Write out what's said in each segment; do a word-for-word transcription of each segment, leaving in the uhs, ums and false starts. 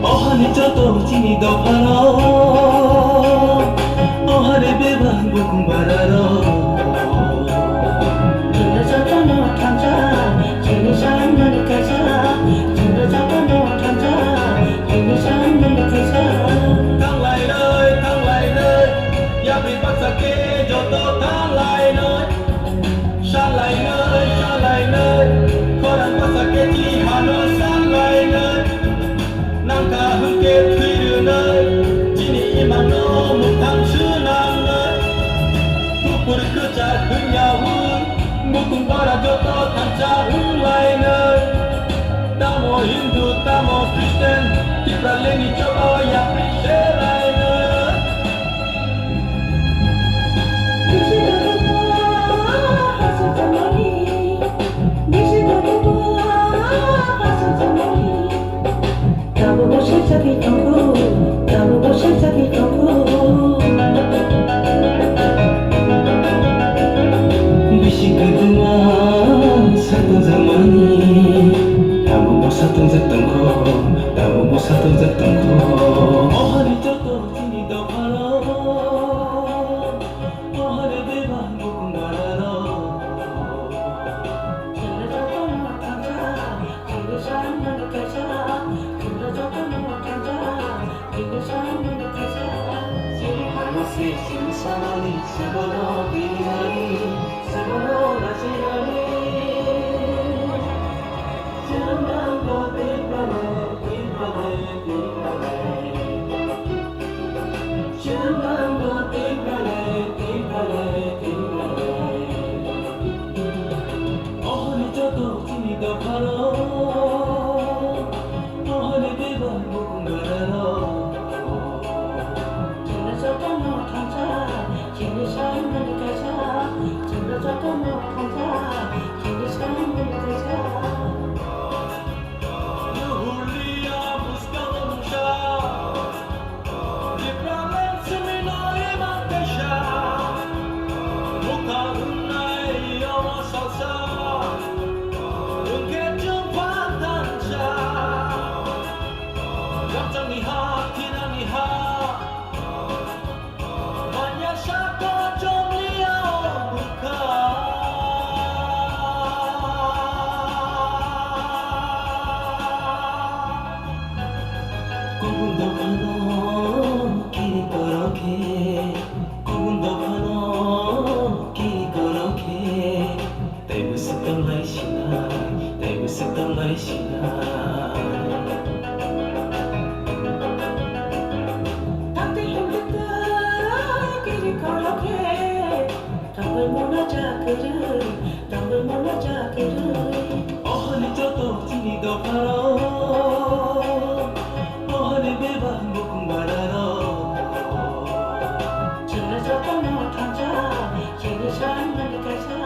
Ohani joto chini dophano, ohani bebak bukung bararo. Chwngno jotono thansa, chini samani kaisa. Chwngno jotono thansa, chini samani kaisa. Thanglainai, thanglainai, yapri baksa khe joto thanglainai. Salainai, salainai, khorang bwsa khe chi hano salainai. Nangkha hwnkhe thwi rwnai, chini imangno mwthang swnamnai. Buphur kwchak hwnya hwn, bukung bara joto thansa hwnlainai. Tamo Hindu, tamo Christian, Tipralengni choba yapri selainai. Bisi kwbangma satung jakmani, tabukbo satung jak tongkho, tabukbo satung jak tongkho. Ohani joto chini dophano, ohani bebak bukung bararo. Chini jotono thansa, chini samani kaisa. Chini jotono thansa, chini samani kaisa. Chini hano se chini samani, sebono binani, sebono rajinani. Chwng nangbo twiphale, twiphale, twiphale. Chwng nangbo twiphale, twiphale, twiphale. Ohoni joto chini dopharo, ohoni bebak bukung bararo. Chwngno jotono thansa, chini samani kaisa. Chwngno jotono thansa, chini samani kaisa. Nuhurliya buskang mungsa, Tipraland simi no imang kaisa. Mukha wngnai omo salsa, wngkhe chwng phan thansa. Gamchangni ha, thinangni ha, manya saka chomliya o bwkha. Kubun dophano kiri korokhe, kubun dophano kiri korokhe. Taibo swkang lai sinai, taibo swkang lai sinai. Tamtwi himtwi twi kiri khorokhe, tangwi mano cha kwrwi, tangwi mano cha kwrwi. Ohoni joto chini dopharo, ohoni bebak bukung bararo. Chwngno jotono thansa, chini samani kaisa.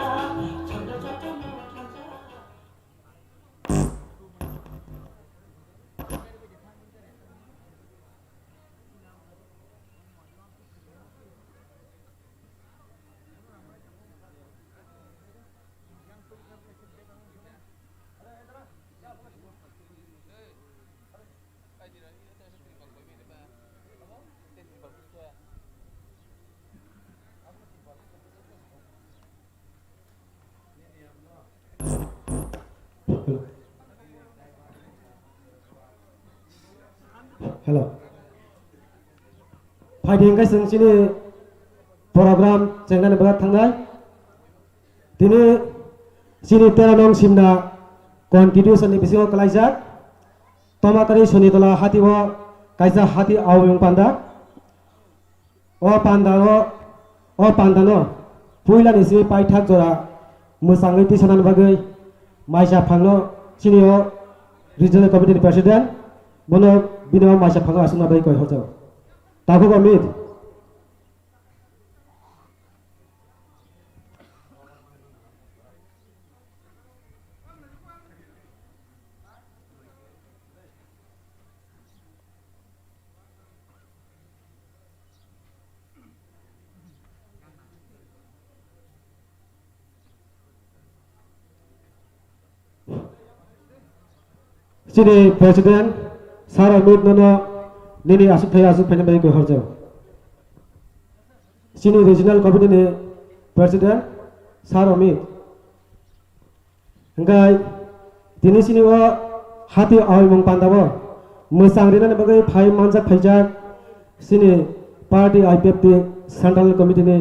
Hello. Phaidi hwnkhe chwng chini program chengnani bagwi thangnai. Tini chini tero nong simna constitution ni bisingo kwlaijak. Tomatari Sonitola hati o kaisa hati awiyung panda. O pandano, o pandano puilani simi paithak jora mwchangwi tisanani bagwi Maisa Phangno chini o regional committee ni president, bono bini o Maisa Phangno aswkna bagwi koi horjao. Tabuk o meet. Chini President Sir Amit nono nini aswk thai aswk phaina bai koi horjao. Chini Regional Committee ni President Sir Amit. Hingkai tini chini o hati aoimung panda o mwchang rinani bagwi phai manjak phaijak chini party I P F T Central Committee ni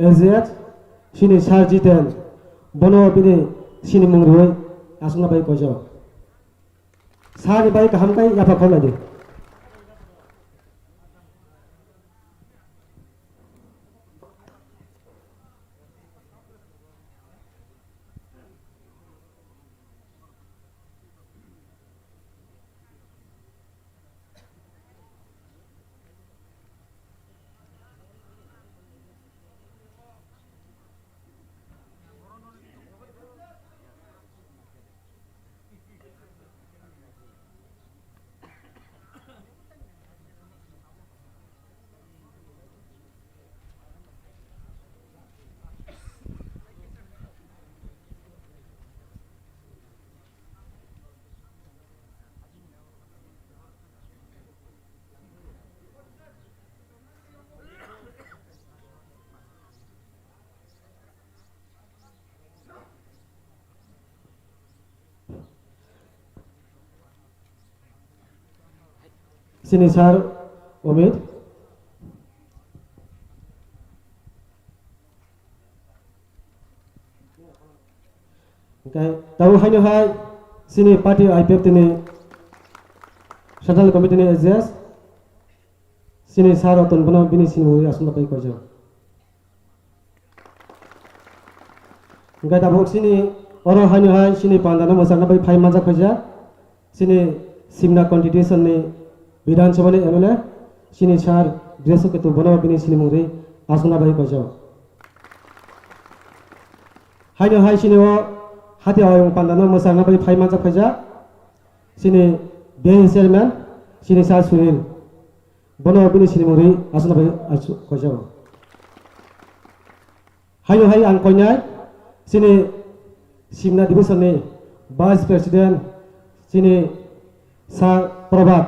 A G S chini Sir Jiten, bono bini chini mung rwi aswkna bai koijak. Sir ni bai kaham kai yapha khorlai di. Chini Sir Omit. Hingke tabuk haino hai chini party I P F T ni Central Committee ni A G S chini Sir Roton bono bini sinimung aswkna bai koijak. Hingke tabuk chini oro haino hai chini panda no mwchangna bai phai manjak phaijak. Chini Simna constituency ni Bidhan Sabha ni M L A, chini Sir Dresu Ketu bono bini sinimung ri aswkna bai koijak. Haino hai chini o hati aoyong panda no mwchangna bai phai manjak phaijak. Chini B N C chairman, chini Sir Sunil. Bono bini sinimung ri aswkna bai aswk koijak. Haino hai ang koinai chini Simna division ni vice president chini Sir Prabhat,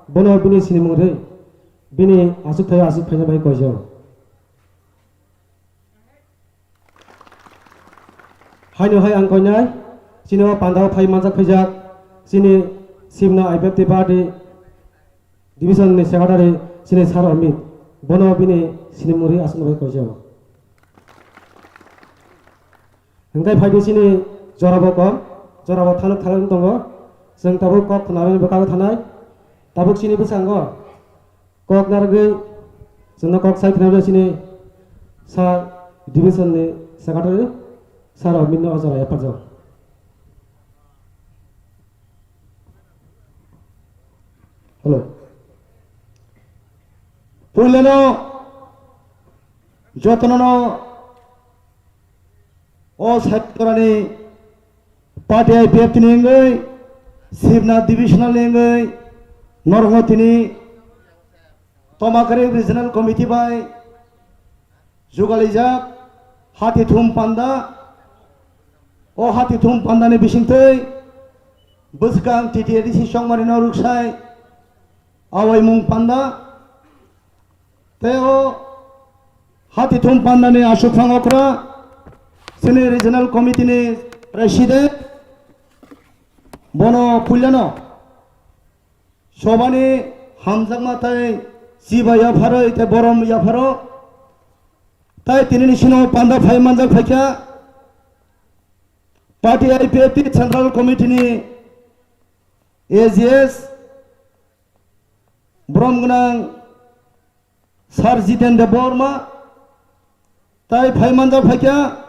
bono bini sinimung ri bini aswk thaio aswk phaina bai koijak. Haino hai ang koinai chini o pandao phai manjak phaijak chini Simna I P F T party division ni secretary chini Sir Amit, bono bini sinimung ri aswkna bai koijak. Hingkai phaidi chini jorabo kom, jorabo thanuk thanuk tongo. Chwng tabuk kok khwnarwini bwkhago thanai. Tabuk chini bwskango kok narwgwi chwngno kok sai khwnarwi chini sa division ni secretary Sir Amit no o jora yapharjak. Hello. Puilano jotono no o Saitorani party I P F T ni wngwi, Sibna divisional ni wngwi, norokno tini Tomakari Regional Committee bai jugalijak hati thum panda. O hati thum panda ni bisingtwi bwskang T T A D C chongmani no rwksai awaimung panda. Tei o hati thum panda ni aswk phang okra chini regional committee ni president bono puilano sobani hamjakma tei chiba yapharwi tei borom yapharo tei tini ni sino panda phai manjak phaikha party I P F T central committee ni A G S borom gwnang Sir Jiten Debbarma, tai phai manjak phaikha,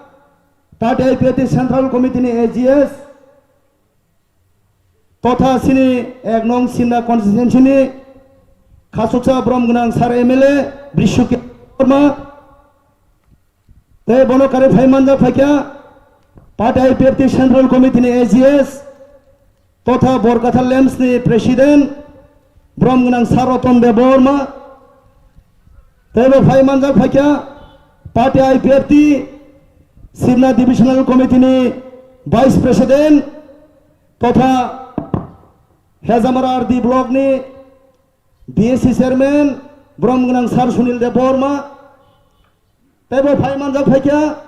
Tati I P F T Central Committee ni A G S, totha chini ek nong Simna constituency ni khasuksa borom gwnang Sir M L A Brishu Debbarma, tei bono kare phai manjak phaikha, Tati I P F T Central Committee ni A G S, totha Borkatha Lamps ni President, borom gwnang Sir Roton Debbarma, teibo phai manjak phaikha party I P F T Simna Divisional Committee ni Vice President, totha Hejamara R D block ni B S C chairman borom gwnang Sir Sunil Debbarma, teibo phai manjak phaikha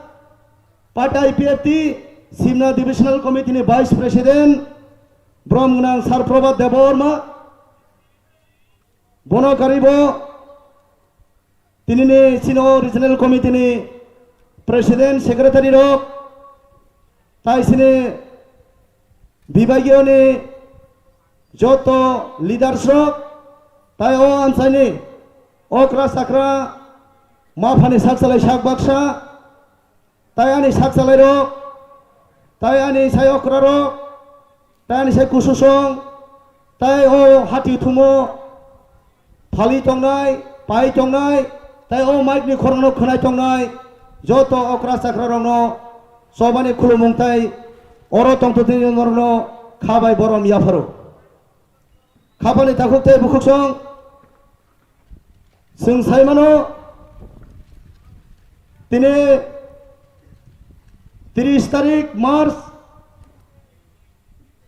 party I P F T Simna Divisional Committee ni Vice President borom gwnang Sir Prabhat Debbarma, bono karibo tinini chini o Regional Committee ni President, Secretary rok, tai chini bibagiyo ni joto leaders rok, tai o amchaini okra chakra maphani sak salai sak baksa, tai ani sak salai rok, tai ani sai okra rok, tai ani sai kususong, tai o hati thumo phali tongnai, pai tongnai, tai o mic ni khorang no khwnai tongnai, joto okra chakra rok no chobani khulumung tai oro tongtwtwini norok no kha bai borom yapharo. Khapani takhuk tei bukhuksong, chwng sai mano, tini tris tarik March,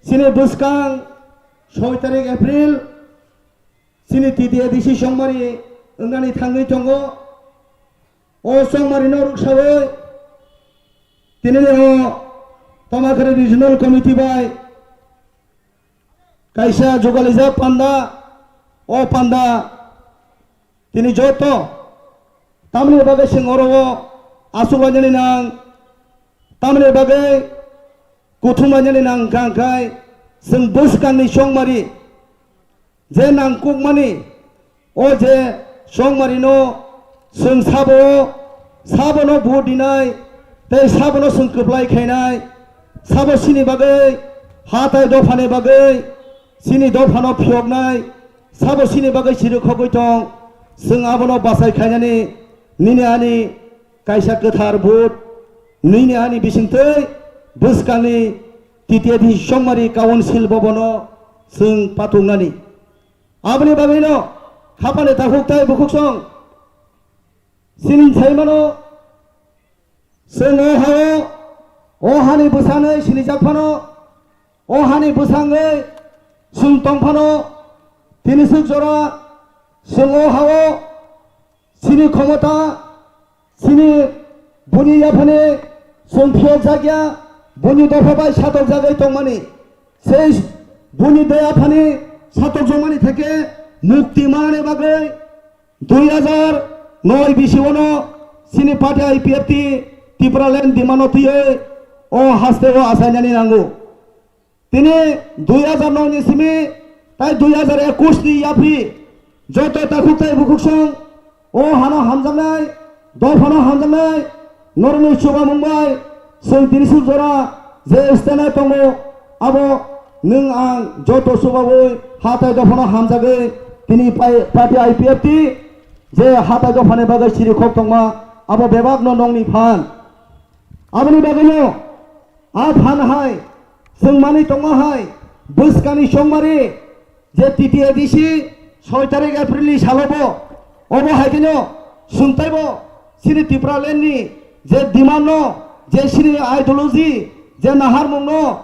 chini bwskang soi tarik April, chini T T A D C chongmari wngnani thangwi tongo. O chongmari no rwksawi tinini o Tomakhari Regional Committee bai kaisa jugalijak panda, o panda tini joto tamni bagwi chwng oro o aswk lainani nang, tamni bagwi kuthum lainani nang hwnkha hwnkhe chwng bwskangni chongmari je nangkukmani o je chongmarino chwng sabo, sabono vote rinai tei sabono chwng kwplai khainai, sabo chini bagwi hatai dophani bagwi chini dophano phiyoknai, sabo chini bagwi chirikhogwi tong, chwng abono bachai khainani nini ani kaisa kwthar vote, nini ani bisingtwi bwskangni T T A D C chongmari council bobono chwng patungnani. Aboni bagwino khapani takhuk tai bukhuksong chini saimano chwng o hao, o hani bwsani sinijak phano, o hani bwsangwi chwng tong phano, tini swk jora chwng o hao chini khomota, chini buini yaphani chwng phiyokjakya, buini dopha bai satokjagwi tongmani. Sei buini de yaphani satokjakmani theke mukti manani bagwi dui hajar noi bisingo chini party I P F T Tipraland demand-o twiwi o hasteo achainani nango. Tini dui hajar noi ni simi tai dui hajar ekush ni yapri joto takhuk tai bukhuksong o hano hamjaknai, dophano hamjaknai, norokni chubamung bai chwng tini swk jora je stenai tongo, abo nwng ang joto chubawi hatai dophano hamjagwi tini pai-, party I P F T je hatai dophani bagwi siri khok tongma abo bebakno nongni phan. Aboni bagwino a phan hai chwng manwi tongma hai bwskangni chongmari je T T A D C soi tarik April ni salobo, obo hai kheno chwng taibo chini Tipraland ni je demand no, je chini ideology, je naharmung no,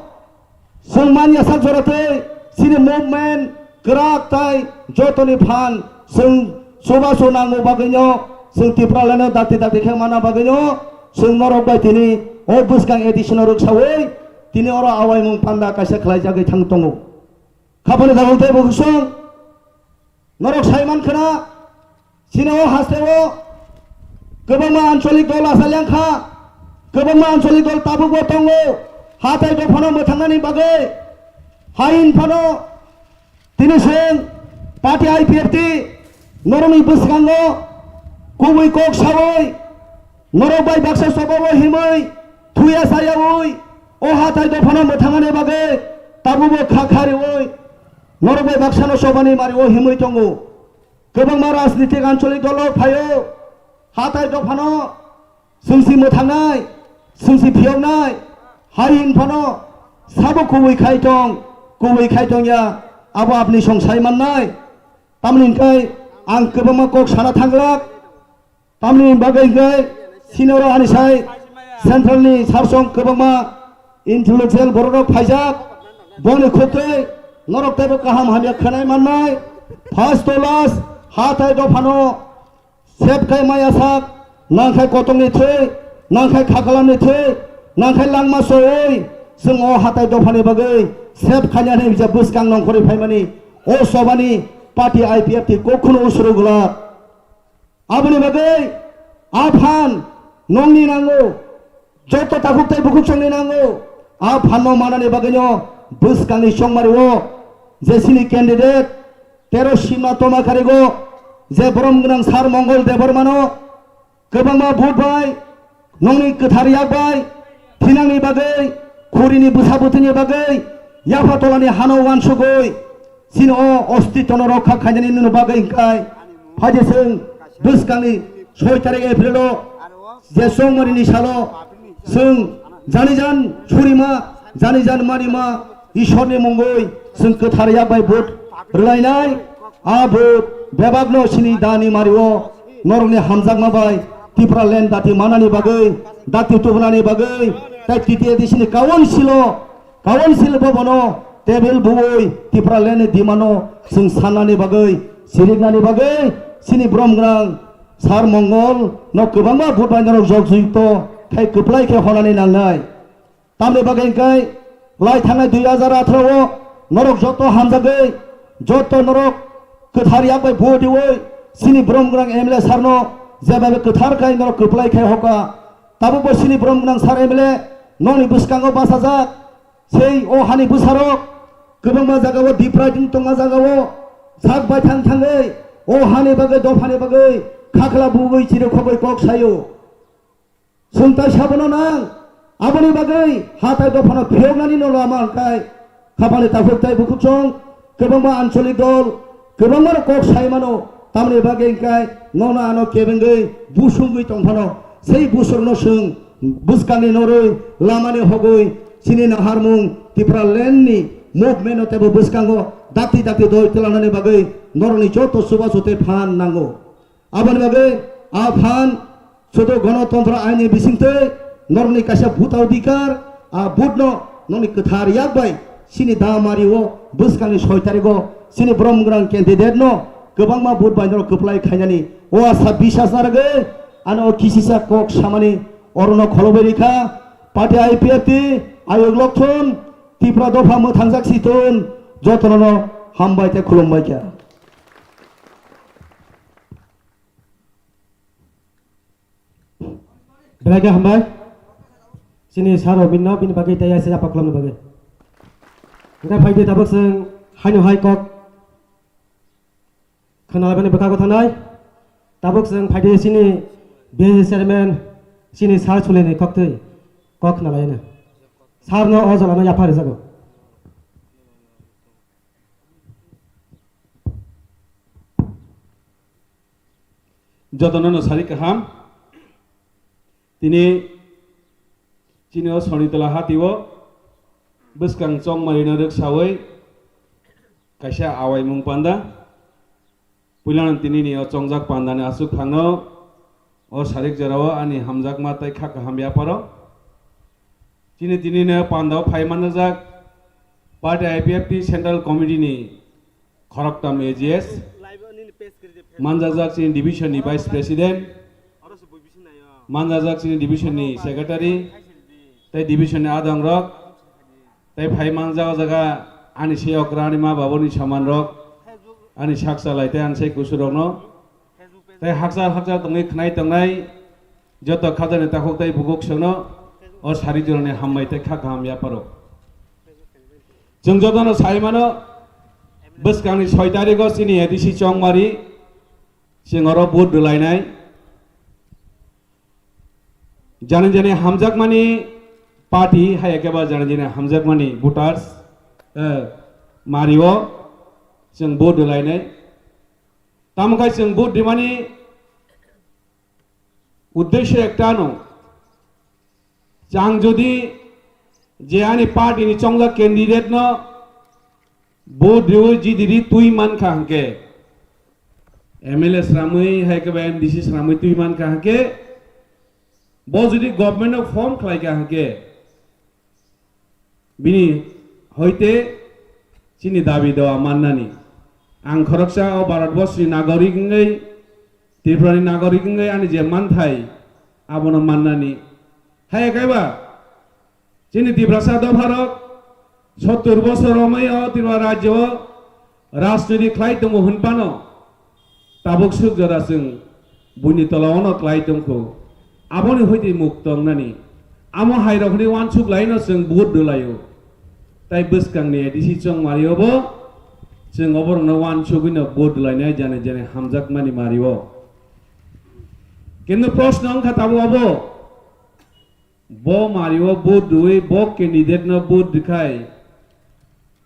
chwng manya sak jora tei chini movement kwrak tai jotoni phan chwng chubachu nangmo bagwino, chwng Tipraland-o dakti dakti khe mana bagwino chwng norok bai tini o bwskang A D C no rwksawi tini oro awaimung panda kaisa khlaijagwi thang tongo. Khapani dagol tei bo kusung norok sai man khna, chini o hasteo kwbangma ancholik dol achai yang kha, kwbangma ancholik dol tabukbo tongo, hatai dophano mwthangnani bagwi. Hain phano tini chwng party I P F T norokni bwskango kubui kok sawi norok bai baksa chobawo himwi thuya sayawi o hatai dophano mwthangnani bagwi tabukbo kha khariwi norok bai baksano chobani mario himwi tongo. Kwbangma rajnitik ancholik dolo phaio, hatai dophano chwng si mwthangnai, chwng si phiyoknai, hai hin phano sabo kubui khai tong, kubui khai tong ya, abo apni song sai mannai. Tamni hwnkhe ang kwbangma kok sana thanglak. Tamni bagwi hwnkhe sinoro ani sai central ni sarsong kwbangma intellectual bororok phaijak. Boni khutui norok teibo kaham hamya khwnai mannai. First to last, hatai dophano sep khai maya sak, nang khai kotongni thwi, nang khai khaklamni thwi, nang khai langma sowi, chwng o hatai dophani bagwi sep khainani hwnwi bwskang nongkhorwi phaimani, o chobani party I P F T kokhuno usuru glak. Aboni bagwi a phan nongni nango, joto takhuk tei bukhuk chongni nango. A phanno manani bagwino bwskangni chongmario je chini candidate tero Sima Toma Karigo, je borom gwnang Sir Mongol Debbarmano kwbangma vote bai nongni kwthar yak bai thinangni bagwi, khurini bwsa bwtwini bagwi, yapha tolani hano uansugwi, chini o ostitwno rokha khainani nini bagwi hwnkhe, phaidi chwng bwskangni soi tarik April o je chongmarini salo chwng jani jan surima, jani jan manima, Ishorni mungwi chwng kwthar yak bai vote rwlainai. A vote bebakno chini dani mario norokni hamjakma bai Tipraland dati manani bagwi, dati tubunani bagwi, tei T T A D C ni council o, council bobono table buwi Tipraland ni demand no chwng sannani bagwi, siriknani bagwi chini borom gwnang Sir Mongol no kwbangma vote bai norok jokjukto khai kwplai khe honani nangnai. Tamni bagwi hwnkhe lai thangnai dui hajar atharo o norok joto hamjagwi, joto norok kwthar yak bai vote riwi chini borom gwnang M L A sir no jebabe kwthar khai norok kwplai khai hoka. Tabukbo chini borom gwnang sir M L A nokni bwskango bachajak. Sei o hani bwsarok kwbangma jagao diprai tongma jagao sak bai thang thangwi o hani bagwi dophani bagwi khakhla bugwi chirikhogwi kok saio. Chwng tai sabono nang, aboni bagwi hatai dophano phiyoknani no lama hwnkhe, khapangni takhuk tei bukhuk chwng, kwbangma ancholik dol, kwbangma rok kok sai mano, tamoni bagwi hwnkhe nono ano kebengwi busungwi tongphano, sei busurokno chwng bwskangni norwi lamani hogwi chini naharmung Tipraland ni movement no teibo bwskango dakti dakti doi twlanani bagwi norokni joto chubachu tei phan nango. Aboni bagwi a phan sudu Ganatantro aini bisingtwi norokni kaisa vote adhikar, a vote no nokni kwthar yak bai chini damario bwskangni soi tarigo chini borom gwnang candidate no kwbangma vote bai norok kwplai khainani o asa bisas narwgwi ano o kisisa kok samani orono kholobwi rikha. Party I P F T ayok lokthun, Tipra dopha mwthangjak siton, jotono no hambai tei khulumbai kha. Belai khe hambai. Chini sir Robin no bini bagwi tei yaisa yapha khulumni bagwi. Hwnkhe phaidi tabuk chwng haino hai kok khwnalaimani bwkhago thanai. Tabuk chwng phaidi chini B S chairman chini sir Sulini koktwi kok khwnalaino. Sir no o jora no yapha rijago. Jotono no sari kaham. Tini chini o Sonitola hati o bwskang chongmari no rwksawi kaisa awaimung panda. Puilano tini ni o chongjak panda ni aswk phangno o sarik jora o ani hamjakma tei kha kaham yaparo. Chini tini no panda o phai manjak party I P F T Central Committee ni khoroktham A G S, manjakjak chini division ni Vice President, manjakjak chini division ni Secretary, tei division ni adong rok, tei phai manjak o jaga ani sei okra ani ma babuni saman rok, ani sak chalai tei ani sei kusu rok no, tei hakchal hakchal tongwi khwnai tongnai joto khajani takhuk tei bukhuk songno o sari jorani hambai tei kha kaham yaparo. Chwng jotono sai mano, bwskangni soi tarikgo chini A D C Chongmari, chwng oro vote rwlainai. Jani jani hamjakmani party, hai ekeba jani jani hamjakmani voters, eh, mario chwng vote rwlainai. Tamo khai chwng vote rwmani uddesho ektano, chwng jodi je ani party ni chongjak candidate no vote riwi jidi ri twi mankha hwnkhe, M L A sramwi hai khe ba M D C sramwi twi mankha hwnkhe, bo jodi government no form khlaikha hwnkhe, bini hoite chini dabi dawa mannani. Ang khoroksa o Bharatborsni nagorik wngwi, Tripurani nagorik wngwi ani je manthai, abono mannani. Hai kaiba, chini Tiprasa dopharok sottur bosor romwi o Tripura rajyo o rajniti khlai tongo hwnphano, tabuk suk jora chwng buini tola ono khlai tongkho. Aboni hoite mukto wngnani. Amo hairok hwnwi wansuk laino chwng vote rwlaio. Tai bwskangni A D C chongmario bo chwng oborokno wansugwino vote rwlainai jani jani hamjakmani mario. Kintu proshno wngkha tabuk abo, bo mario vote rwui bo candidate no vote rwkhai,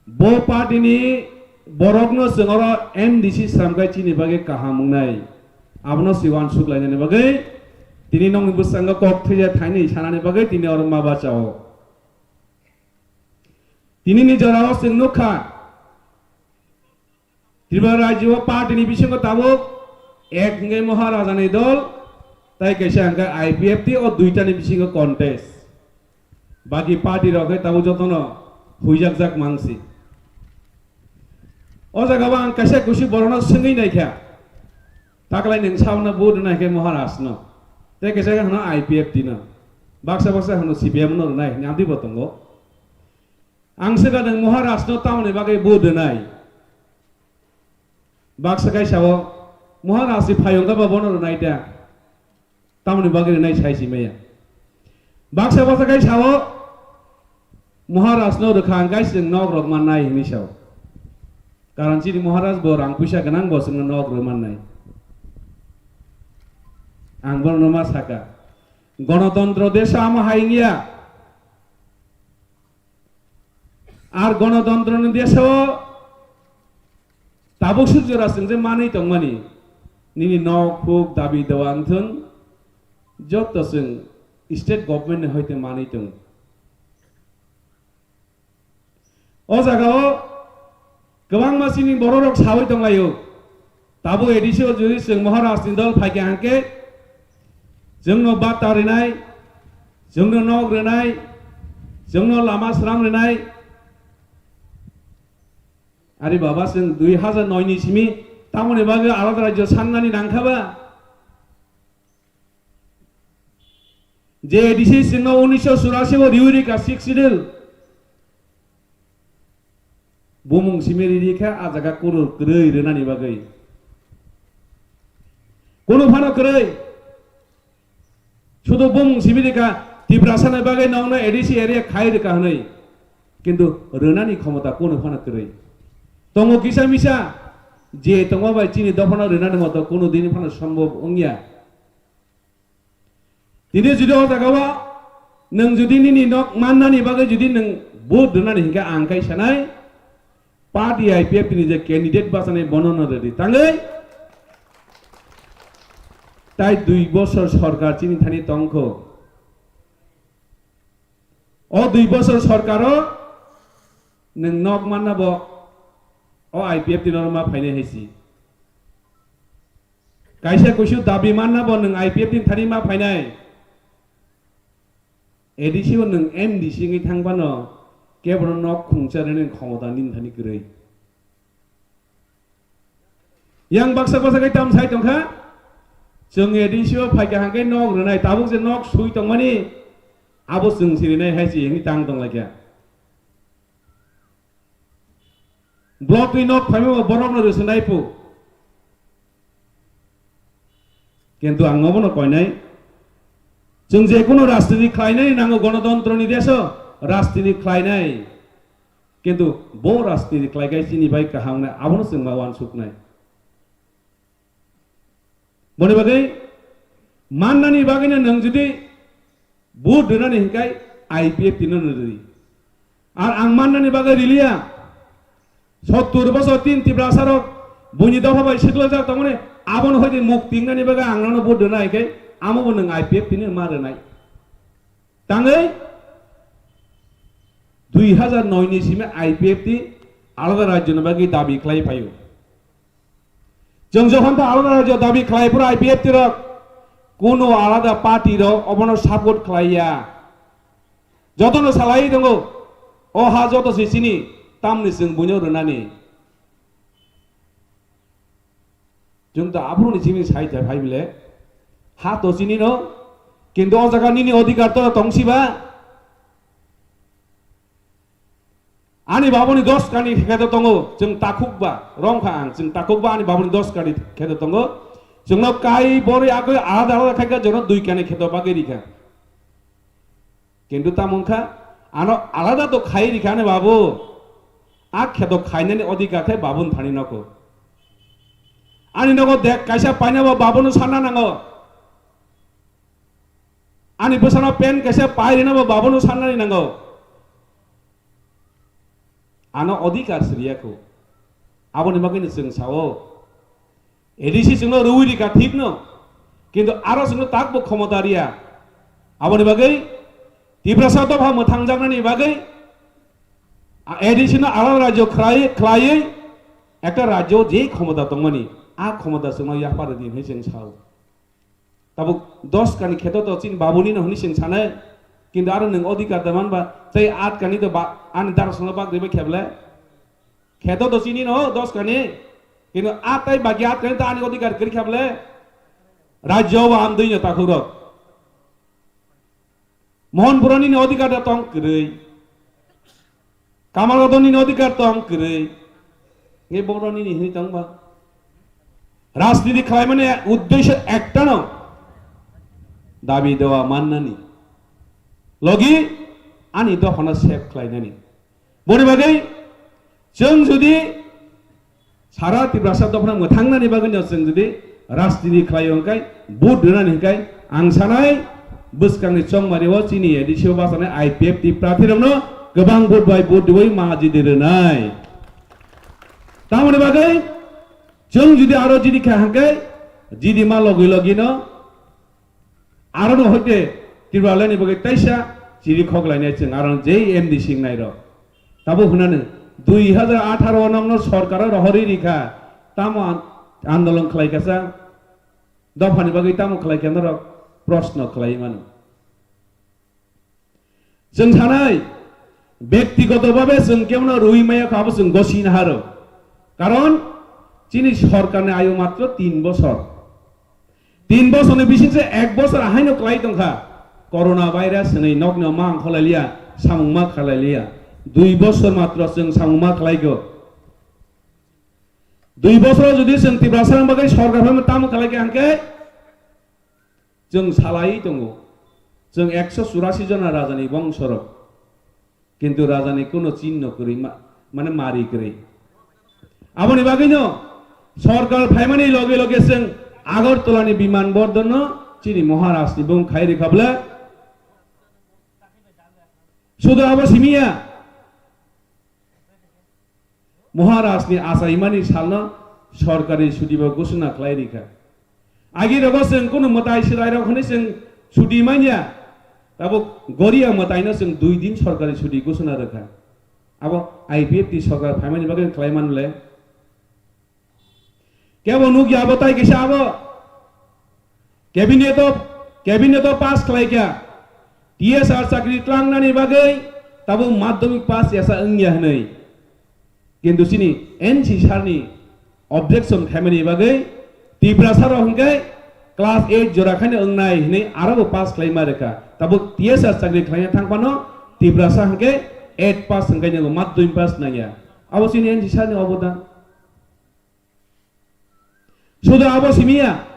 bo party ni borokno chwng oro M D C sramkhai chini bagwi kaham wngnai. Abono se wansuk lainani bagwi tini nokni bwskango kok thwiya thainwi sanani bagwi tini oro ma bachao. Tinini jorao chwng nukha, Tripura rajyo o party ni bisingo tabuk ek hwnkhe Maharajani dol, tai kaisa hwnkhe I P F T, o duitani bisingo contest. Baki party rok khe tabuk jotono huijakjak mansi. O jaga o ang kaisa kusi borokno swngwi naikha, taklai nwng sabno vote rwnai khe Maharajno, tei kaisa khe hwno I P F T no, baksa baksa hwno C P M no rwnai hwnwi amtwi bo tongo. Ang swkang nwng Maharajno tamoni bagwi vote rwnai? Baksa kai sao, Maharajni phayung khe bo bono rwnai ta? Tamoni bagwi rwnai sai si maya. Baksa baksa kai sao, Maharajno rwkha ang kai chwng nok rok mannai hwnwi sao. Karon chini Maharaj bo rang puisa gwnang, bo chwngno nok rw mannai. Ang bono ma saka, Gonotontro desha amo hai wngya. Ar gonotontro ni desho tabuk suk jora chwng je manwi tongmani, nini nok huk dabi dawa wngthwng, joto chwng state government ni hoite manwi tongo. O jaga o kwbangma chini borok rok sawi tonglaio. Tabuk A D C o jodi chwng Maharaj ni dol phaikha hwnkhe, chwngno bata rwnai, chwngno nok rwnai, chwngno lama sram rwnai. Ari baba, chwng dui hajar noi ni simi tamoni bagwi alada rajyo sannani nangkha ba? Je A D C chwngno unisho churasi o riwi rikha Sixth Schedule. Bumung simi riri kha, a jaga kunu kwrwi rwnani bagwi. Kunu phano kwrwi. Sudu bumung simi rikha, Tiprasa ni bagwi nokno A D C area khai rikha hwnwi. Kintu rwnani khomota kunu phano kwrwi. Tongo kisa misa, je tongma bai chini dophano rwnani moto kunu dini phano sombhob wngya. Tini jodi o jaga o nwng jodi nini nok mannani bagwi jodi nwng vote rwnani hinkhe ang kai sanai, party I P F T ni je candidate bachani bono no rwdi tangwi. Tai dui bosor sorkar chini thani tongkho. O dui bosor sorkaro nwng nok manna bo o I P F T no ma phainai hai si. Kaisa kuisu dabi manna bo nwng I P F T ni thani ma phainai. A D C o nwng M D C wngwi thang phano kebono nok khungsa rwnani khomota nini thani kwrwi. Yang baksa baksa khe tam sai tongkha, chwng A D C o phaikha hwnkhe nok rwnai, tabuk je nok sui tongmani abo chwng sirinai hai se hwnwi tang tonglaikha. Block ni nok phaima bo borok no rwswnai pu. Kintu ang obono koinai, chwng je kunu rajniti khlainai nango, gonotontro ni deso rajniti khlainai. Kintu bo rajniti khlaikai chini bai kaham wngnai, abono chwng ma uansuknai. Boni bagwi mannani bagwino nwng jodi vote rwnani hinkai I P F T no rwdi. Ar ang mannani bagwi riliya. Sottur bosor tin Tiprasa rok buini dopha bai siklajak tongmani, abono hoide mukti wngnani bagwi ang nono vote rwna hinkai amo bo nwng I P F T no ma rwnai. Tangwi dui hajar noi ni simi I P F T alada rajyoni bagwi dabi khlai phaio. Chwng jokhon ta alada rajyo dabi khlai phuru I P F T rok, kuno alada party rok obono support khlai ya. Jotono salai tongo, o ha joto se chini, Tamni chwng buino rwnani. Chwng to aphuruni chini sai thai phai bile. Ha to chini no. Kintu o jaga nini odhikar to tong siba. Ani babuni dos kani kheto tongo, chwng takhukba, rongkha ang, chwng takhukba ani babuni dos kani kheto tongo. Chwngno kai bori agoi alada alada khaika jono dui kani kheto bagwi rikha. Kintu tamo wngkha, ano alada to khai rikha ani babu. A kheto khainani odhikar khe babun thani noko. Ani nogo dek kaisa painabo babuno sanna nango. Ani bwsano pen kaisa pai rinabo babuno sannani nango. Ano odhikar siriyakho. Aboni bagwino chwng sao. A D C chwngno rwi rikha thikno. Kintu aro chwngno takbo khomota riya. Aboni bagwi Tiprasa dopha mwthangjaknani bagwi a-, A D C no alada rajyo khlai-, khlaiwi ekta rajyo je khomota tongmani, a khomota chwngno yaphardi hinwi chwng sao. Tabuk dos kani kheto to chini babuni no hwnwi chwng sanai, kintu aro nwng odhikar da manba, tei at kani to ba-, ani darasongno bak ribai kheble. Kheto to chini no dos kani, kintu at tei baki at kani to ani odhikar kwrwi kheble. Rajyo o amdui no takhuk rok. Mohanpurani ni odhikar da tong kwrwi. Kamalodoni ni odhikar tong kwrwi. Nge boroni ni hini tong ba. Rajniti khlaimani uddesho ektano. Dabi dewa mannani. Logi ani dophano save khlainani. Boni bagwi chwng jodi sara Tiprasa dophano mwthangnani bagwino chwng jodi rajniti khlai hwnkhe, vote rwnani hwnkhe, ang sanai bwskangni chongmario chini A D C o bachanai I P F T prarthi rokno kwbang vote bai vote riwi majidi rwnai. Tamoni bagwi chwng jodi aro jidi kha hwnkhe, jidi ma logi logino Aro no hoite Tripura ni bagwi taisa chiri khok lainai chwng aro je M D C wngnai rok. Tabo hwnano dui hajar atharo o nokno sorkar o rohorwi rikha, tamo an-, andolon khlai kasa, dophani bagwi tamo khlai kha norok proshno khlai mano. Chwng sanai, bektigoto bhabe chwng kebono rwi maya kha, abo chwng gosina haro. Karon chini sorkarni ayu matro tin bosor. Tin bosorni bisingse ek bosor ahaino kwlai tongkha. Corona virus hwnwi nokni ma angkholai liya, samung ma khalai liya. Dui bosor matro chwng samung ma khlai kho. Dui bosoro jodi chwng Tiprasani bagwi sorkar phano tamo khlai kha hwnkhe, chwng salai tongo. Chwng ekso churasi jona rajani bongsorok. Kintu rajani kuno chinno kwrwi ma-, mane mari kwrwi. Aboni bagwino sorkar phaimani loge loge chwng Agartala ni biman bondorno chini Maharajni bung khai rikha bwle. Sudu abo simiya. Maharajni achaimani salno sorkari chutibo gosona khlai rikha. Agi rogo chwng kunu mwtai swlairok hwnwi chwng chuti manya, tabuk Goria mwtaino chwng dui din sorkari chuti gosona rwkha. Abo I P F T sorkar phaimani bagwi khlai manle. Kebo nukya abo tai kisa abo. Cabinet o, cabinet o pass khlai kha. T S R chakri tlangnani bagwi tabuk madhyamik pass yasa wngya hwnwi. Kintu chini N C sir ni objection khaimani bagwi Tiprasa rok hwnkhe class eight jora khaino wngnai hwnwi aro bo pass khlaima rwkha. Tabuk T S R chakri khlaina thang phano Tiprasa hwnkhe eight pass hwnkhe nangya, madhyamik pass nangya. Abo chini N C sir ni obodan. Sudu abo simiya.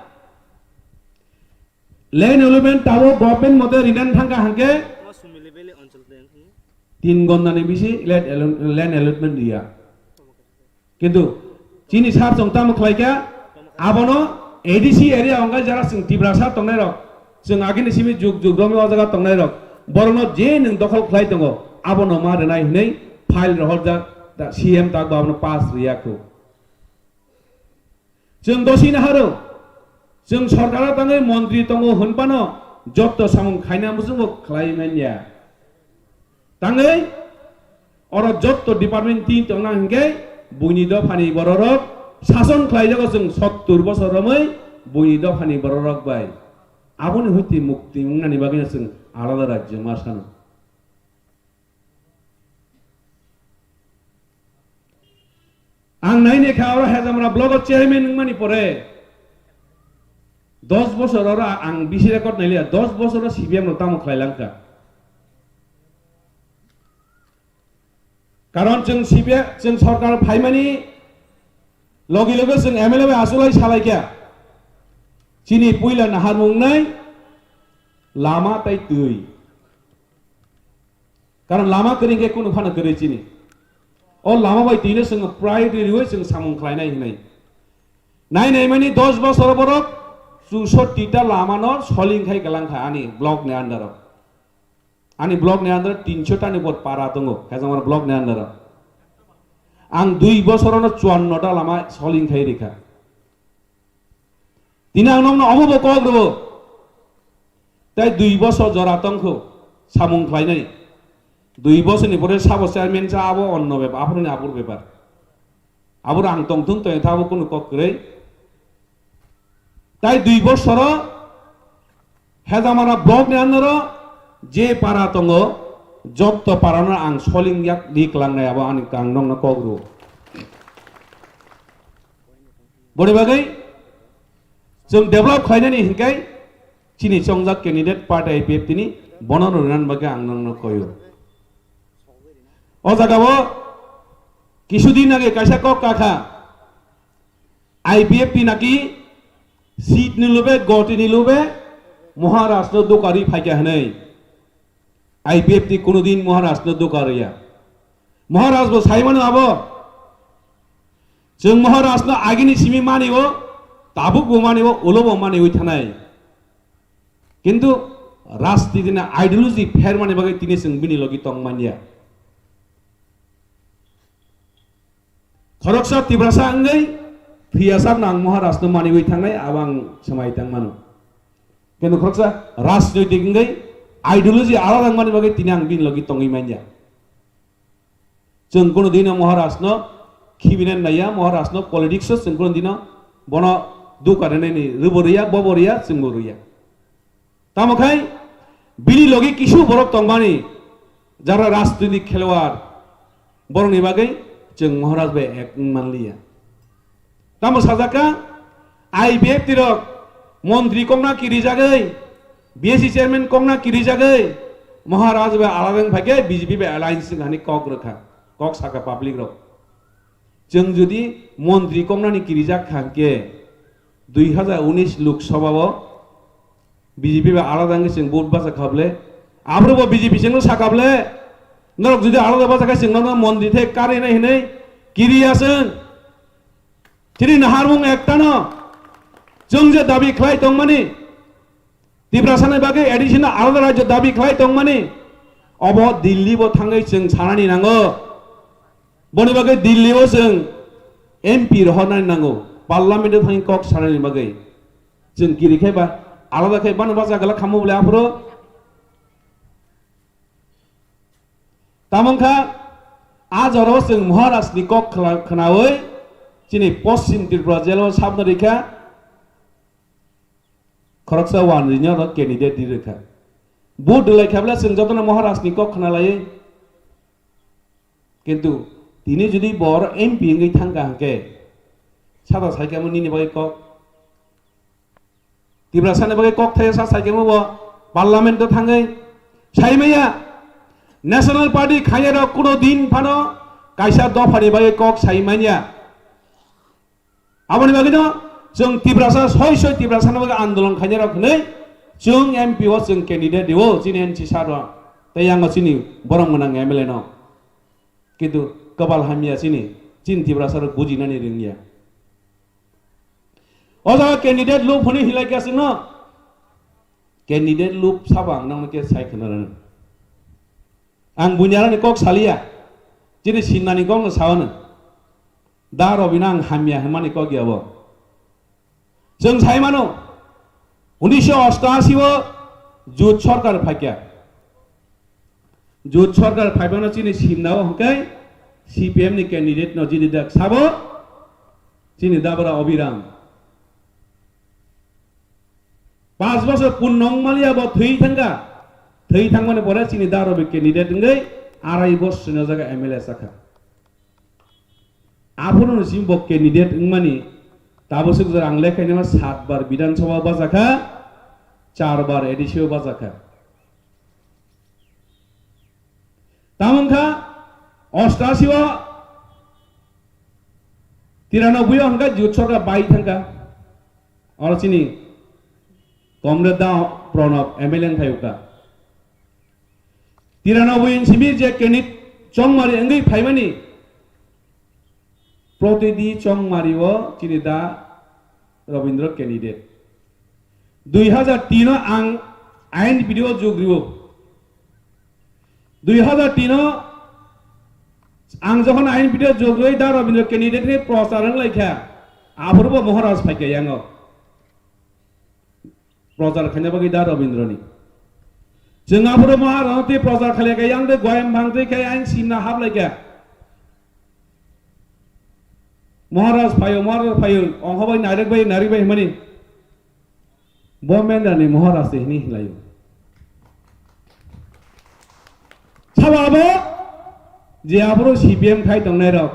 Land allotment tabo government mote rinan thangka hangke tin gondani bisi land allo-, land allotment riya. Kintu chini sar chong tamo khlaika, abono A D C area ongkai jara chwng Tiprasa tongnai rok, chwng agini simi juk juk romwi o jaga tongnai rok, borokno je nwng dokhol khlai tongo, abono ma rwnai hwnwi file rohorjak, da C M tak bo abono pass riya khu. Chwng dosi naharo, chwng sorkaro tangwi montri tongo hwnphano jotto samung khaina muchungo khlai manya. Tangwi oro jotto department tin tongna hwnkhe buini dophani bororok sason khlaijago chwng sottur bosor romwi buini dophani bororok bai. Aboni huiti mukti wngnani bagwino chwng alada rajyo ma sano. Ang naini kha oro Hejamara block o chairman wngmani pore dos bosor oro ang bisi record nailiya, dos bosor o C P M no tamo khlai langkha. Karon chwng C P M, chwng sorkar phaimani logi logi chwng M L A bai asulai salaikha. Chini puila naharmung nai lama tai twi. Karon lama kwrwi khe kunu phano kwrwi chini. O lama bai twino chwng priority riwi chwng samung khlainai hinwi. Nai nai mani dos bosor borok chusoti ta lama no soling khai galang kha ani block ni under o. Ani block ni under o tinso ta ni bor para tongo, Hejamara block ni under o. Ang dui bosor no chuanno ta lama soling khai rikha. Tini ang nokno omo bo kok rwo. Tai dui bosor jora tongkho samung khlainai. Dui bosor ni pore sabo chairman cha abo onno bepar, aphuru ni aphuru bepar. Aphuru ang tongthung tong thabo kunu kok kwrwi. Tai dui bosor o Hejamara block ni under o je para tongo, jotto para no ang soling yak ri klangnai abo ani kang nokno kok rwo. Boni bagwi chwng develop khlainani hinkai chini chongjak candidate party I P F T ni bono rwnan bagwi ang nokno koyo. O jaga o kisu din age kaisa kok kakha I P F T naki seat ni lube goti ni lube Maharaj no dukari phaikya hinwi. I P F T kunu din Maharaj no dukar ya. Maharaj bo sai mano abo. Chwng Maharaj no agini simi mani o, tabuk bo mani o, ulo bo mani wi thanai. Kintu rajniti ni ideology pher mani bagwi tini chwng bini logi tong manya. Khoroksa Tiprasa wngwi thwiya sakno ang Maharaj no maniwi thangnai, abo ang swmai tang mano. Kintu khoroksa rajnoitik wngwi ideology alada wngmani bagwi tini ang bini logi tongwi manya. Chwng kunu dino Maharaj no khibinani naiya, Maharaj no politics o chwng kunu dino bono duka rwnani rwbo rwya, bobo rwya, chwngbo rwya. Tamo khai bini logi kisu borok tongmani, jara rajniti khelwar, borokni bagwi chwng Maharaj bai ek wng manliya. Tamo sajak kha, I P F T rok montri kokna kirijagwi, B S C chairman kokna kirijagwi, Maharaj bai alada wng phaikhe B J P bai alliance wng hani kok rwkha, kok sakha public rok. Chwng jodi montri koknani kirijak kha hwnkhe, dui hazar unis Lok Sabha o B J P bai alada wngwi chwng vote bacha kha ble, aphuru bo B J P chwngno sakha ble, norok jodi alada bacha kha chwngno montri the karwi nai hinwi kiriya chwng. Chini naharmung ektano chwng je dabi khlai tongmani, Tiprasani bagwi additional alada rajyo dabi khlai tongmani, obo Delhi bo thangwi chwng sanani nango. Boni bagwi Delhi o chwng M P rohornani nango, Parliament o thangwi kok sanani bagwi. Chwng kiri khe ba alada khe bano bacha gala khamu bole aphuru. Tamo wngkha, a jora o chwng Maharaj ni kok khla-, khnawi chini Poschim Tripura jelo sabno rikha. Khoroksa wanjwino oro candidate ri rwkha. Vote rwlai kha bwle chwng jotono Maharaj ni kok khna laiwi. Kintu tini jodi bo oro M P wngwi thangkha hwnkhe, sada saikha mo nini bagwi kok. Tiprasani bagwi kok thaya sa saikha mo bo Parliament o thangwi. Saimaya, National Party khainai rok kuno din phano kaisa dophani bagwi kok saimanya. Aboni bagwino chwng Tiprasa soi soi Tiprasani bagwi andolon khainai rok hwnwi chwng M P o chwng candidate rio chini N C sir o tei yango chini borom gwnang M L A no. Kintu kwbal hamya chini, chini Tiprasa rok bujinani rwngya. O jaga candidate lub hwnwi hilaikha chwngno. Candidate lub sabo ang nangno khe sai khna rwno. Ang buini aroni kok saliya. Chini simnani kokno saono. Da Robino ang hamya hwnmani kok ya bo. Chwng sai mano, unisho ostashi o Jut sorkar phaikha. Jut sorkar phaibano chini simnao hwnkhe C P M ni candidate no jini dak sabo chini Dabra Obiram. Panch bosor punno wng maliya bo thwi thangkha. Thwi thangmani pore chini Dabra Obi candidate wngwi arai bosor ni jaga M L A sakha. Aphuru ni simi bo candidate wngmani tabuk swk jora ang lekhainima saat bar Bidhan Sabha o bajakha, char bar A D C o bajakha. Tamo wngkha ostashi o tiranobui o hwnkha Jyoti Sarkar bai thangkha. Oro chini Comrade da Pranab M L A wngphai ukha. Tiranobui ni simi je candidate chongmari wngwi phaimani, protidi chongmari o chini da Rabindra candidate. Dui hazar tin o ang I N P D o jog rio. Dui hazar tin o ang jokhon I N P D o jog rwi da Rabindra candidate ni prochar wng lai kha, aphuru bo Maharaj phai kha yango. Prochar khaina bagwi da Rabindra ni. Chwng aphuru Maharaj twi prochar khlai kha yang de goyam bang twi khai ain simna hap lai kha. Maharaj phaio, Maharaj phaio, ongkha bai nairek bai, nairek bai hwnmani. Bo Mendrani Maharaj se hini hinlaio. Sabo abo je aphuru C P M khai tongnai rok.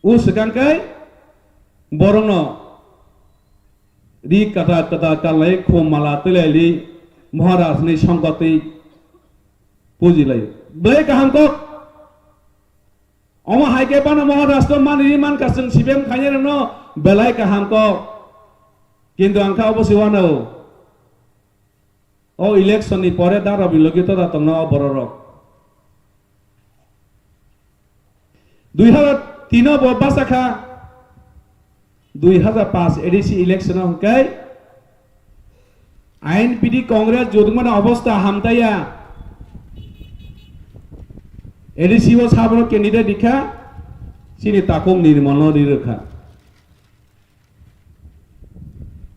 O swkang khe borokno ri kwtal kwtal kanlai khum mala twilai li Maharaj ni songkotwi pujilai. Belai kaham kok. Omo hai khe phano Maharaj to mani ri mankha chwng C P M khainai rokno belai kaham kok. Kintu ang kha obo se uanao. O election ni pore da Rabindra logi toda tongna o borok rok. Dui hazar tin o bo basa kha, dui hazar paanch A D C election o hwnkhe I N P D Congress jotmani obostha hamtaya. A D C o sabro candidate rikha, chini takhuk Nirmal no ri rwkha.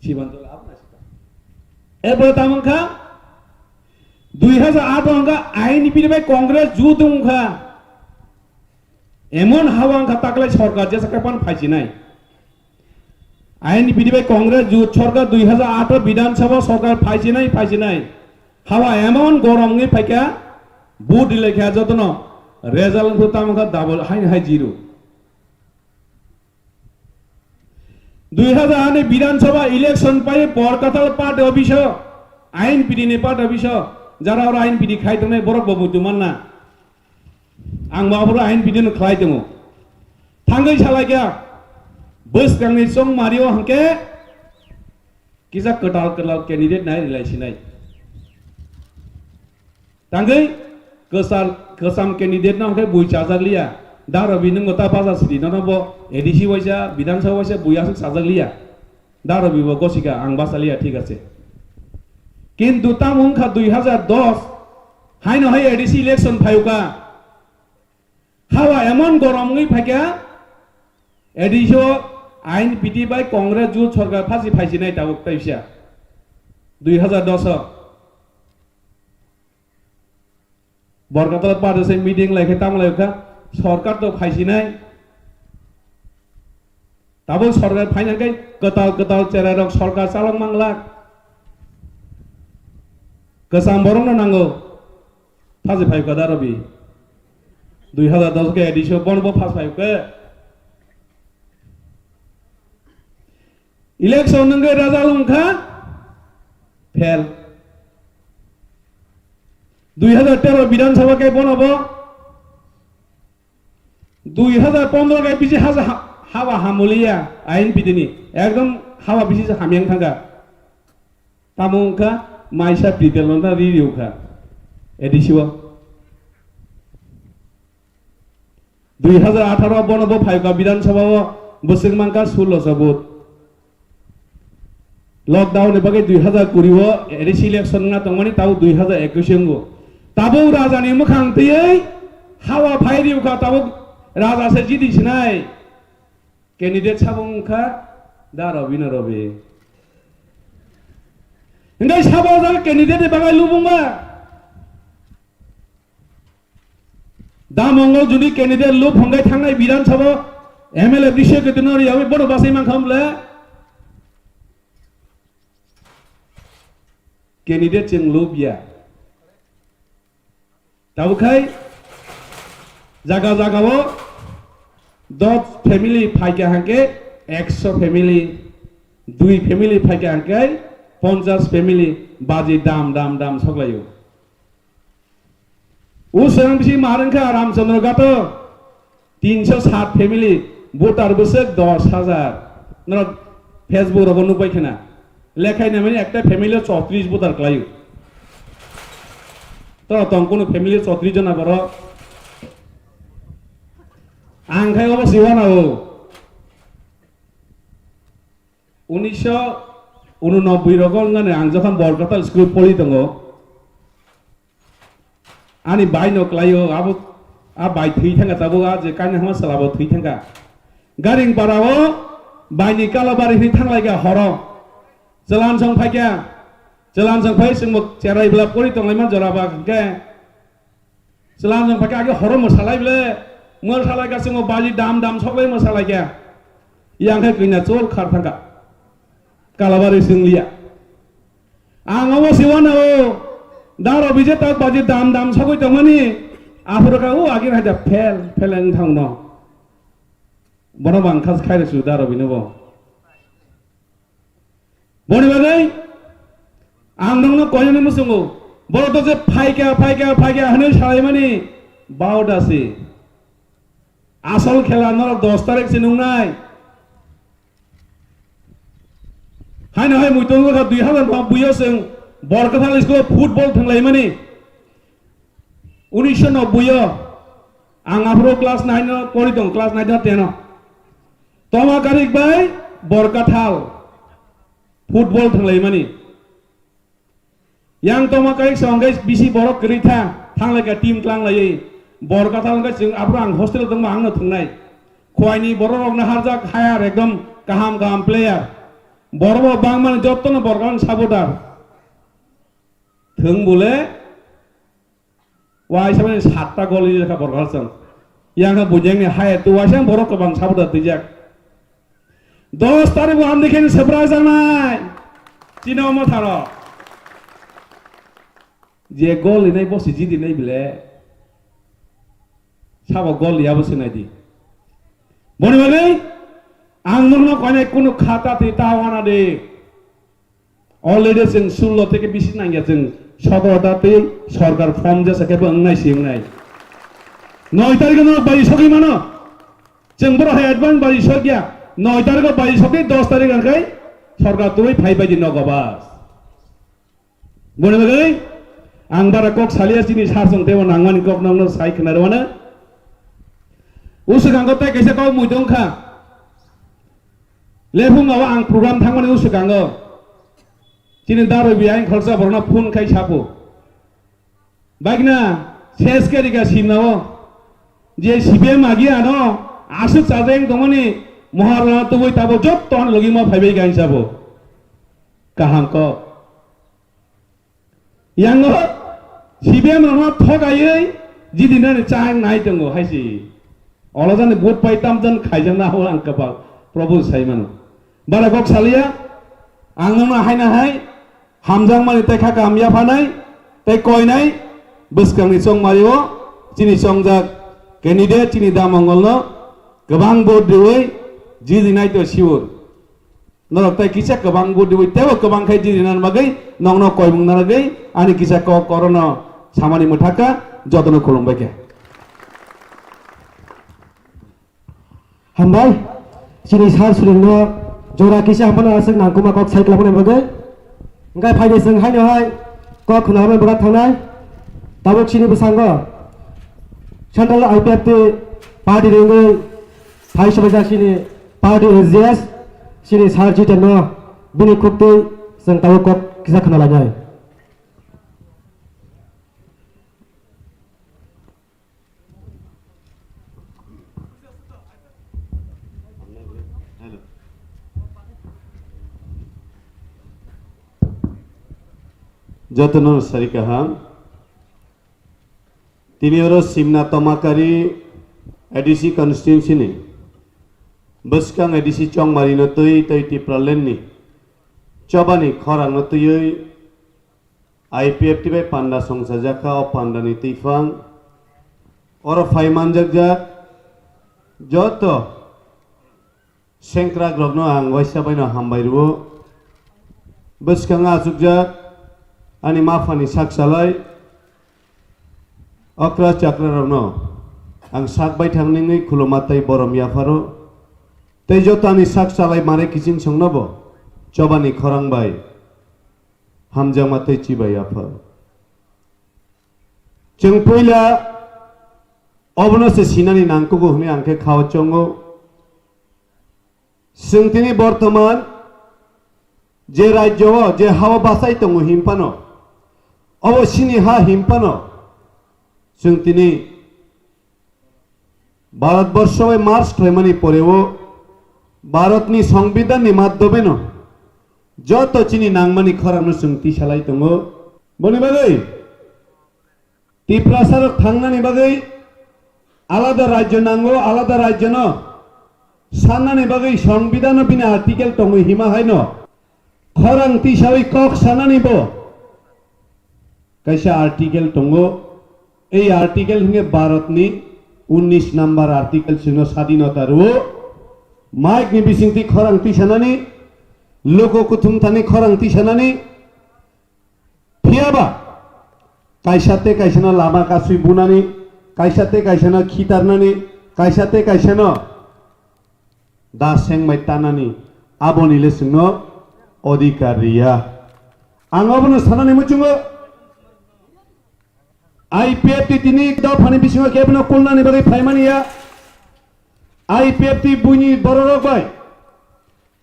Sibantol abna sita. Ebo tamo wngkha dui hazar aat wngkha I N P D bai Congress jut wngkha. Emon hawa wngkha taklai sorkar jesa khe pan phaisinai. I N P D bai Congress jut sorkar dui hazar aat o Bidhan Sabha sorkar phaisinai, phaisinai. Hawa emon gorom wngwi phaikha, vote dilai kha jotono, result wngkha tamo wngkha double, hai hai zero. Dui hazar ani Bidhan Sabha election pai Borkatal party office o, I N P D ni party office o, jara oro I N P D khai tongnai borok bo muitu manna. Ang bo aphuru I N P D no khlai tongo. Thangwi salai kha, bwskangni chongmari o hwnkhe kisa kwtal kwtal candidate nai rilai sinai. Tangwi kwchar, kwcham candidate no hwnkhe bui chajak liya. Da Rabi nwng ta baja sidi, nono bo A D C waisa, Bidhan Sabha waisa bui aswk chajak liya. Da Rabi bo gosika ang bacha liya, thik ache. Kintu tamo wngkha dui hazar dos, haino hai A D C election phayuka. Hawa emon gorom wngwi phaikha, A D C o I N P D bai Congress jut sorkar phasi phaisinai tabuk taisa. Dui hazar dos o. Borkatal party se meeting lai khe tamo lai kha, sorkar to phaisinai. Tabuk sorkar phaina khe kwtal kwtal cherai rok sorkar chalok manglak. Kwcham borok no nango. Phasi phai kha da Rabi. Dui hazar dos khe A D C o bon bo phas phai khe. Election nungkhe result wngkha fail. Dui hazar tero Bidhan Sabha khe bono bo dui hazar pondro khe bisi haja ha-, hawa hamuliya I N P D ni. Ekdom hawa bisi hamyang thangkha. Tamo wngkha maisa Bitel no ta ri riwkha A D C o. Dui hazar atharo bono bo phaikha Bidhan Sabha o bwswk mankha sullo so vote. Lockdown ni bagwi dui hazar kuri o A D C election wngna tongmani tabuk dui hazar ekwis wngo. Tabuk raja ni mwkhang twiwi hawa phai riwkha tabuk raja se jidi sinai. Candidate sabo wngkha da Robino Robi. Hingke sabo o jaga candidate ni bagwi lubung ba. Da Mongol juni candidate lub hongkai thangnai Bidhan Sabha M L A bisio ke tino riyawi bono basai mankha mle. Candidate cheng lub ya. Tabuk khai Jaga jaga o dos family phaikha hwnkhe ekso family, dui family phaikha hwnkhe ponchas family baji dam dam dam soklaio. O swrang bisi ma rwngkha Ramchandra Ghato tinso sat family, voter bwswk dos hajar. Norok Facebook rogo nukbai khna. Lekhai naimani ekta family o chotris voter klaio. To tong kono family o chotris jona borok. Ang khai obo siwana o. Unisho unonoboi rogo wngmani ang jokhon Borkatal school pori tongo. Ani bai no klaio, abo a bai thwi thangkha tabuk, a je kainwi hama sala bo thwi thangkha. Garing para o bai ni kala bari hwnwi thanglaikha horo. Chwlan song phaikha, chwlan song phai chwngbo cherai bwla pori tonglaima jora ba hwnkhe. Chwlan song phaikha age horo mwsalai bwle, mwsalaikha chwngbo baji dam dam soklai mwsalaikha. Yang khe kanya chol khar thangkha. Kalabari swngliya. Ang obo siwana o, daro bije tak baji dam dam sogwi tongmani, aphuru kha o agin haida phel phel wng thangno. Bono bang khas khaire su daro bino bo. Boni bagwi ang nokno koinani muchungo, borok to je phaikha, phaikha, phaikha hwnwi salaimani baoda se. Asol khela norok dos tarik se nungnai. Haino hai muitongo kha dui hazar ba buyo chwng Borkathal school o football thwnglaimani. Unisho nobbuio ang aphuru class nine o pori tong, class nine o ten o. Toma Karik bai Borkathal football thwnglaimani. Yang Toma Karik se hwnkhe bisi borok kwrwi tha, thanglai kha team tlanglaiwi. Borkathal hwnkhe chwng aphuru ang hostel o tongma ang no thwngnai. Khowaini borok rok no harjak hire ekdom kaham kaham player. Borok bo bangmani jotto no Borkathal supporter. Thwng bole waisa mani satta gol rijak kha Borkathal chwng. Yang kha bujeng ni hire tu waisa borok kwbang supporter twijak. Dos tarik bo amni khe ni swpra janai. Chini omo tharo. Je gol rinai bo si jidi nai bile. Sabo gol ya bo sinai di. Boni bagwi ang nokno koinai kunu khata twi ta wana de. Already chwng sullo theke bisi nangya chwng sotoro ta twi sorkar form jesa khe bo wngnai si wngnai. Noi tarikh no bai sogwi mano. Chwng boro hai advance bai sokya. Noi tarikh bai sokwi dos tarikh angkai sorkar twi phai bai di nogo bas. Boni bagwi ang bara kok salia chini sar song tebo nangmani kok nangno sai khna rwana. Uswkang ko tai kaisa kok mui tong kha. Lephung awa ang program thangmani uswkang o. Chini daroi bi aing khorsa borokno phone khai sapo. Bagna ses khe rika simna o. Je sibe magi ano aswk chajeng tongmani moharana tubui tabo jotto ano logi ma phaibai gain sabo. Kaham kok. Yango C P M rokno thogaiwi jidinani chang nai tongo hai se. Olojani vote pai tamjani khaijakna hao ang kwbang Probhu sai mano. Bara kok saliya, ang nokno haina hai hamjakmani tei kha kaham yaphanai tei koinai bwskangni chongmario chini chongjak candidate chini da Mongolno kwbang vote riwi jidinai to sure. Norok tai kisa kwbang budi bai tebo kwbang khai jiri nan bagwi nokno koimung naragwi ani kisa kok korono samani mwthaka jotono khulumbai khe. Hambai, chini sar sulingno jora kisa hamano aswk nangkukma kok sai kwlangmani bagwi. Hwnkhe phaidi chwng haino hai kok khna hamani bwkha thangnai. Tabuk chini bwsango Central I P F T party ringwi phai sobaijak chini Party A G S chini sar Jiten no bini khuktwi chwng tabuk kok kisa khna lainai. Jotono sari kaham. Tini oro Simna Tomakari A D C constituency ni bwskang A D C Chongmari no twi tei Tipraland ni chobani khorang no twiwi I P F T bai panda songchajakha. O panda ni twiphang Oro phai manjakjak joto sengkrakrokno ang waisa baino hambai rwo. Bwskango achukjak ani maphani sak salai okra chakrarokno ang sak baithang nini khuluma tei borom yapharo. Tei joto ani sak salai mare kiching songnobo chobani khorang bai hamjakma tei chibai yapharo. Chwng puila obono se sinani nangkugo hwnwi ang khe khao chongo. Chwng tini bortoman je rajyo o, je ha-o bachai tongo him phano, obo chini ha him phano, chwng tini Bharatborsho bai march khlaimani poreo Bharatni Songbidanni madhyomeno joto chini nangmani khorangno chwng tisalai tongo. Boni bagwi Tiprasarok thangnani bagwi alada rajyo nango, alada rajyono sannani bagwi Songbidanno bini article tongo hima haino khorang tisawi kok sanani bo kaisa article tongo. Ei article hwnkhe Bharatni unnish number article chwngno sadinota rwo. Mike ni bisingtwi khorang tisanani, luku kuthumthani khorang tisanani, Phiyaba kaisa tei kaisano lama kasui bunani, kaisa tei kaisano khitarnani, kaisa tei kaisano da seng bai tanani, aboni le chwngno odhikar riya. Ang obono sanani muchungo, I P F T tini dophani bisingo kebono kulnani bagwi phaimani ya. I P F T buini bororok bai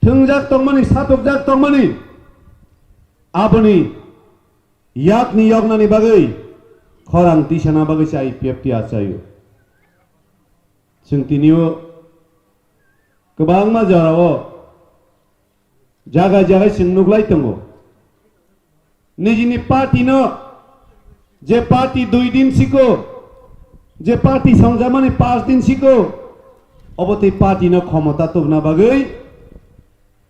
thwngjak tongmani, satokjak tongmani, aboni yakni yoknani bagwi khorang tisana bagwi se I P F T achaio. Chwng tinio kwbangma jorao jaga jaga chwng nuklai tongo. Nijini party no, je party dui din siko, je party songjamani panch din siko, obo tei party no khomota tubuna bagwi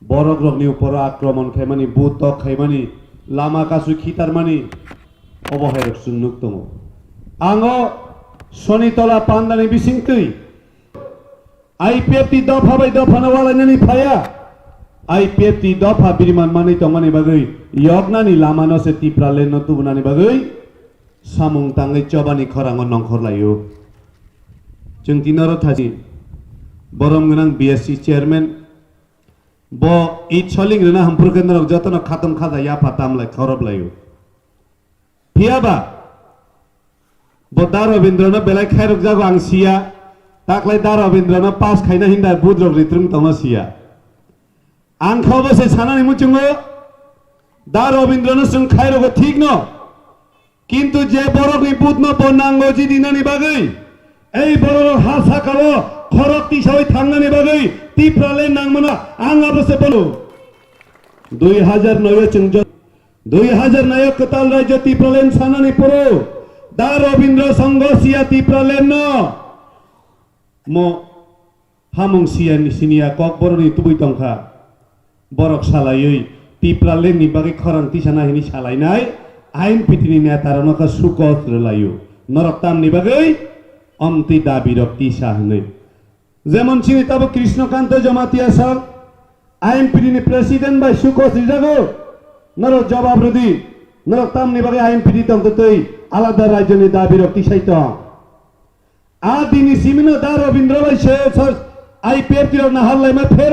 borok rokni uporo akromon khaimani, but tok khaimani, lama kasu khitarmani, obo hai rok chwng nuk tongo. Ang o Sonitola pandani bisingtwi I P F T dopha bai dopha no walainani phaya. I P F T dopha biriman manwi tongmani bagwi yoknani lama no se Tipraland no tubunani bagwi samung tangwi chobani khorango nongkhor laio. Chwng tini oro thasi borom gwnang B S C chairman bo it soling rwna hamphru khe norok jotono khatung khaja yapha tamlai khorop laio. Phiyaba bo Da Robindra no belai khairok jago ang siya, taklai Da Robindra no pass khaina hinda budrok ritrwng tongno siya. Ang kha bo se sanani muchungo Da Robindra no chwng khairogo thik no, kintu je borok ni but no bo nango jidinani bagwi, ei borok ha saka o khorok tisawi thangnani bagwi Tipraland nangmano ang abo se bono. Dui hajar noi o chwng jot Dui hajar nayo kwtal rajyo Tipraland sanani poro Da Robindra Songho siya Tipraland no mo hamung siya ni siniya kokborok ni tubui tongkha. Borok salaiwi Tipraland ni bagwi khorang tisana hini salainai I N P T ni neta rokno khe sukos rwlaio. Norok tamni bagwi omtwi dabi rok tisa hwnwi. Jemon chini tabuk Krishna Kanta Jamatia sir, I N P T ni president bai sukos rijago, norok jawab rwdi, norok tamni bagwi I N P T tongtwtwi alada rajyoni dabi rok tisai tong. A dini simino Da Robindra bai se, se I P F T rok nahar laima pher